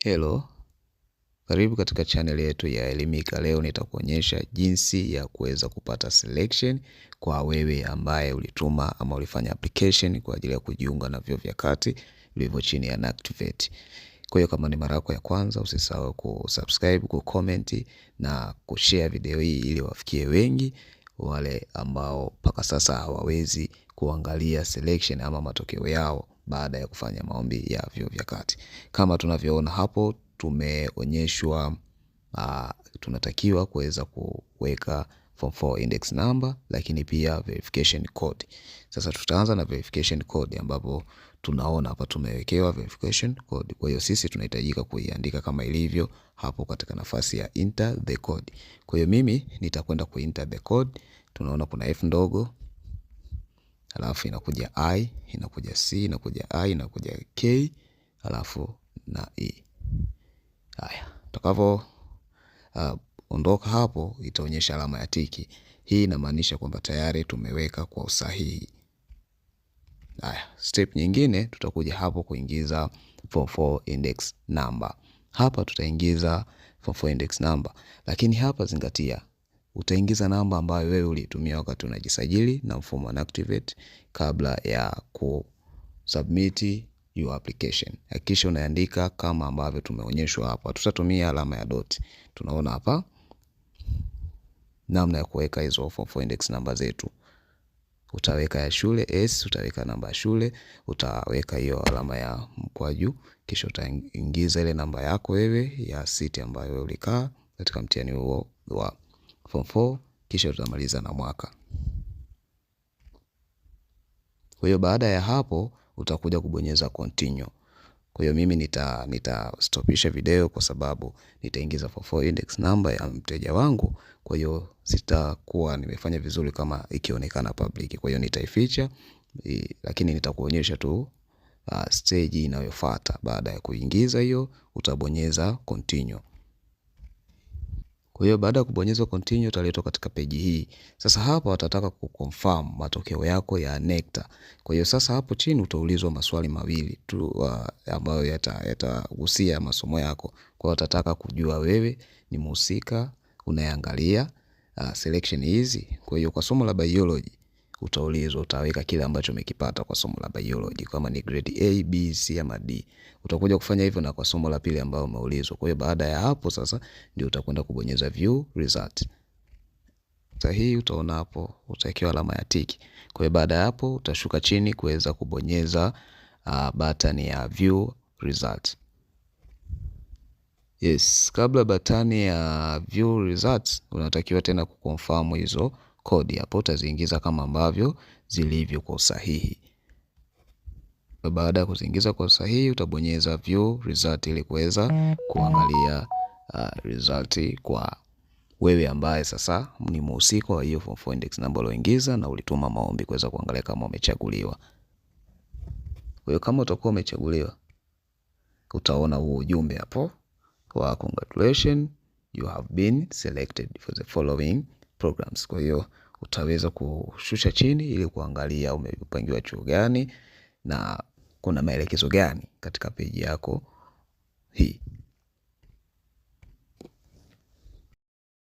Hello, karibu katika channel yetu ya Elimika. Leo nitakuonyesha jinsi ya kuweza kupata selection kwa wewe ambaye ulituma ama ulifanya application kwa ajili ya kujiunga na vyuo vya kati vilivyo chini ya NACTVET. Kwa hiyo kama ni mara yako ya kwanza, usisahau kusubscribe, kucomment na kushare video hii ili wafikie wengi wale ambao mpaka sasa hawawezi kuangalia selection ama matokeo yao baada ya kufanya maombi ya vyuo vya kati. Kama tunavyoona hapo tumeonyeshwa, tunatakiwa kuweza kuweka form 4 index number, lakini pia verification code. Sasa tutaanza na verification code ambapo tunaona hapa tumewekewa verification code. Kwa hiyo sisi tunahitajika kuiandika kama ilivyo hapo katika nafasi ya enter the code. Kwa hiyo mimi nitakwenda ku enter the code. Tunaona kuna F ndogo, alafu inakuja I, inakuja C, inakuja I, inakuja K, alafu na E. Haya, utakavyo ondoka hapo itaonyesha alama ya tiki. Hii inamaanisha kwamba tayari tumeweka kwa usahihi. Haya, step nyingine tutakuja hapo kuingiza form 4 index number. Hapa tutaingiza form 4 index number, lakini hapa zingatia, utaingiza namba ambayo wewe uliitumia wakati unajisajili na mfumo wa NACTVET kabla ya kusubmit your application. Hakikisha unaandika kama ambavyo tumeonyeshwa hapa. Tutatumia alama ya dot. Tunaona hapa namna ya kuweka hizo form 4 index number zetu. Utaweka ya shule S, utaweka namba ya shule, utaweka hiyo alama ya mkwaju, kisha utaingiza ile namba yako wewe ya siti ambayo wewe ulikaa katika mtihani huo wa form 4, kisha utamaliza na mwaka. Kwa hiyo baada ya hapo utakuja kubonyeza continue. Kwa hiyo mimi nitastopisha video kwa sababu nitaingiza form 4 index number ya mteja wangu. Kwa hiyo sitakuwa nimefanya vizuri kama ikionekana public. Kwa hiyo nitaificha, lakini nitakuonyesha tu stage inayofuata. Baada ya kuingiza hiyo utabonyeza continue. Kwa hiyo baada ya kubonyeza continue utaletwa katika peji hii. Sasa hapa watataka kuconfirm matokeo yako ya NECTA. Kwa hiyo sasa hapo chini utaulizwa maswali mawili tu ambayo yatagusia masomo yako. Kwa hiyo watataka kujua wewe ni mhusika unayeangalia selection hizi. Kwa hiyo kwa somo la biology utaulizwa, utaweka kile ambacho umekipata kwa somo la biology, kama ni grade A, B, C ama D. Utakuja kufanya hivyo na kwa somo la pili ambalo umeulizwa. Kwa hiyo baada ya hapo sasa ndio utakwenda kubonyeza view result. Sasa hii utaona hapo utawekewa alama ya tiki. Kwa hiyo baada ya hapo utashuka chini kuweza kubonyeza button ya view result. Yes, kabla button ya view results unatakiwa tena kuconfirm hizo kodi hapo, utaziingiza kama ambavyo zilivyo kwa usahihi. Baada ya kuziingiza kwa usahihi utabonyeza view result ili kuweza kuangalia result kwa wewe ambaye sasa ni mhusika wa hiyo form 4 index number ulioingiza na ulituma maombi kuweza kuangalia kama umechaguliwa. Kwa hiyo kama utakuwa umechaguliwa utaona huo ujumbe hapo wa congratulations, you have been selected for the following programs. Kwa hiyo utaweza kushusha chini ili kuangalia umepangiwa chuo gani na kuna maelekezo gani katika peji yako hii.